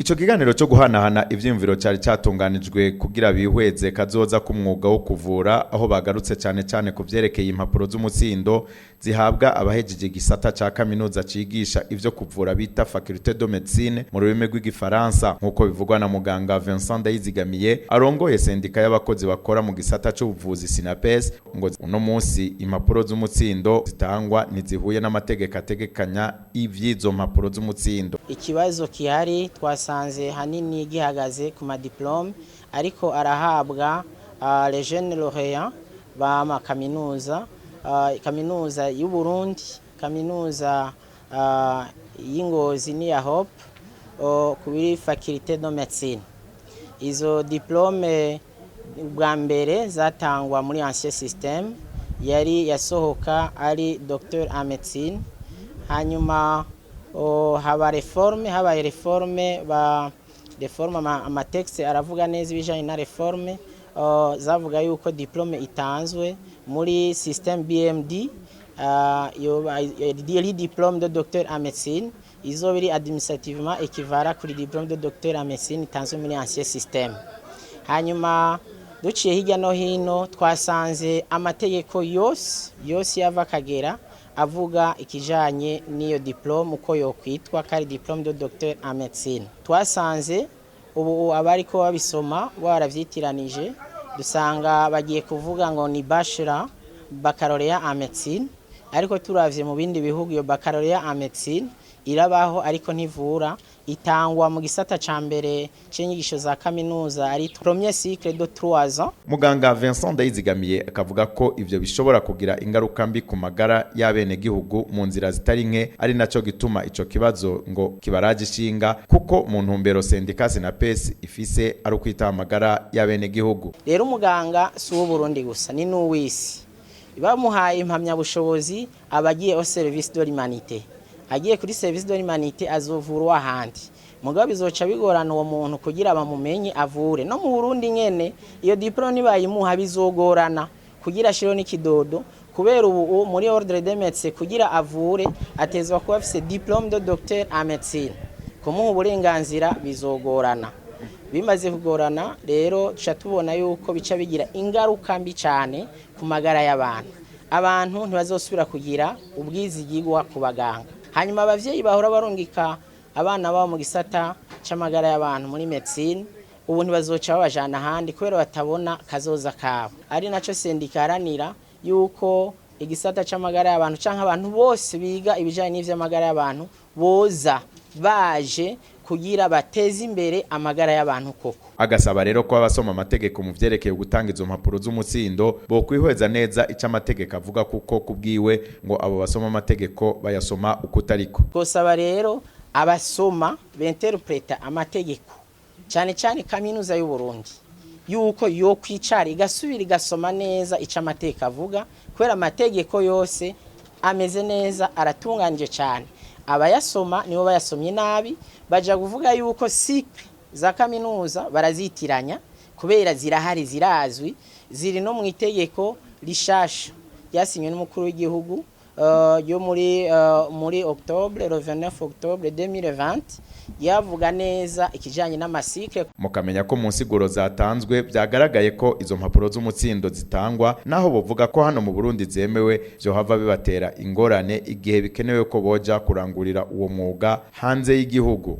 Ico kiganiro cyo guhanahana ivyiyumviro cari catunganijwe kugira bihweze kazoza k'umwuga wo kuvura, aho bagarutse cane cane ku vyerekeye impapuro z'umutsindo zihabwa abahejeje igisata ca kaminuza cigisha ivyo kuvura bita Faculté de Médecine mu rurimi rw'igifaransa, nk'uko bivugwa na muganga Vincent Ndayizigamiye arongoye sendika y'abakozi bakora mu gisata c'ubuvuzi SYNAPES. Ngo uno munsi impapuro z'umutsindo zitangwa ntizihuye n'amategeko ategekanya ivy'izo mpapuro z'umutsindo. Ikibazo kihari twasanze hanini gihagaze ku ma diplômes ariko arahabwa les jeunes lauréats b'ama kaminuza, kaminuza y'u Burundi, kaminuza y'Ingozi n'iya Hope, kuri faculté de médecine. Izo diplômes bwa mbere zatangwa muri ancien système, yari yasohoka ari docteur en médecine. Hanyuma haba réforme, habaye réforme, ba réforme ama textes aravuga neza ibijanye na réforme, zavuga yuko diplôme itanzwe muri système BMD, yari diplôme de docteur en médecine izoba iri administrativement équivalent kuri diplôme de docteur en médecine itanzwe muri ancien système. Hanyuma duciye hirya no hino, twasanze amategeko yose yose yava akagera avuga ikijanye n'iyo diplôme uko yokwitwa, kari diplôme de docteur en médecine. Twasanze ubu abariko babisoma baravyitiranije, dusanga bagiye kuvuga ngo ni bachelor, baccalauréat en médecine. Ariko turavye mu bindi bihugu, iyo baccalauréat en médecine irabaho ariko ntivura, itangwa mu gisata ca mbere c'inyigisho za kaminuza, ari premier cycle de 3 ans. Muganga Vincent Ndayizigamiye akavuga ko ivyo bishobora kugira ingaruka mbi ku magara y'abenegihugu mu nzira zitari nke, ari naco gituma ico kibazo ngo kibaraje ishinga, kuko mu ntumbero sendika SYNAPES ifise ari ukwitaho amagara y'abenegihugu. Rero umuganga si uw'Uburundi gusa, ni n'uw'isi. Bamuhaye impamyabushobozi, aba agiye au service de l'humanité. Agiye kuri service de l'humanité, azovura uw'ahandi, mugabo bizoca bigorana uwo muntu kugira bamumenye avure no mu Burundi nyene. Iyo diplôme nibayimuha, bizogorana kugira ashireho n'ikidodo, kubera ubu muri ordre des médecins, kugira avure atezwa kuba afise diplôme de docteur en médecine. Kumuha uburenganzira bizogorana. Bimaze kugorana rero, tuca tubona yuko bica bigira ingaruka mbi cyane ku magara y'abantu. Abantu ntibazosubira kugira ubwizigigwa ku baganga. Hanyuma abavyeyi bahora barungika abana babo mu gisata c'amagara y'abantu muri médecine, ubu ntibazoca babajana ahandi kubera batabona kazoza kabo. Ari naco sendika iharanira, yuko igisata c'amagara y'abantu canke abantu bose biga ibijanye n'ivy'amagara y'abantu boza baje kugira bateze imbere amagara y'abantu koko. Agasaba rero ko abasoma amategeko mu vyerekeye gutanga izo mpapuro z'umutsindo bokwihweza neza ico amategeko avuga, kuko kubwiwe ngo abo basoma amategeko bayasoma ukutariko. Twosaba rero abasoma b'interpréta amategeko, cyane cyane kaminuza y'u Burundi, yuko yo kwicara igasubira igasoma neza ico amategeko avuga, kubera amategeko yose ameze neza, aratunganije cyane. Abayasoma nibo bayasomye nabi, baja kuvuga yuko cycle za kaminuza barazitiranya, kubera zirahari, zirazwi, ziri no mu itegeko rishasha ryasinywe n'umukuru w'igihugu yo muri octobre, le 29 octobre 2020, yavuga neza ikijanye n'ama cycles. Mukamenya ko mu nsiguro zatanzwe byagaragaye ko izo mpapuro z'umutsindo zitangwa, naho bovuga ko hano mu Burundi zemewe, vyohava bibatera ingorane igihe bikenewe ko boja kurangurira uwo mwuga hanze y'igihugu.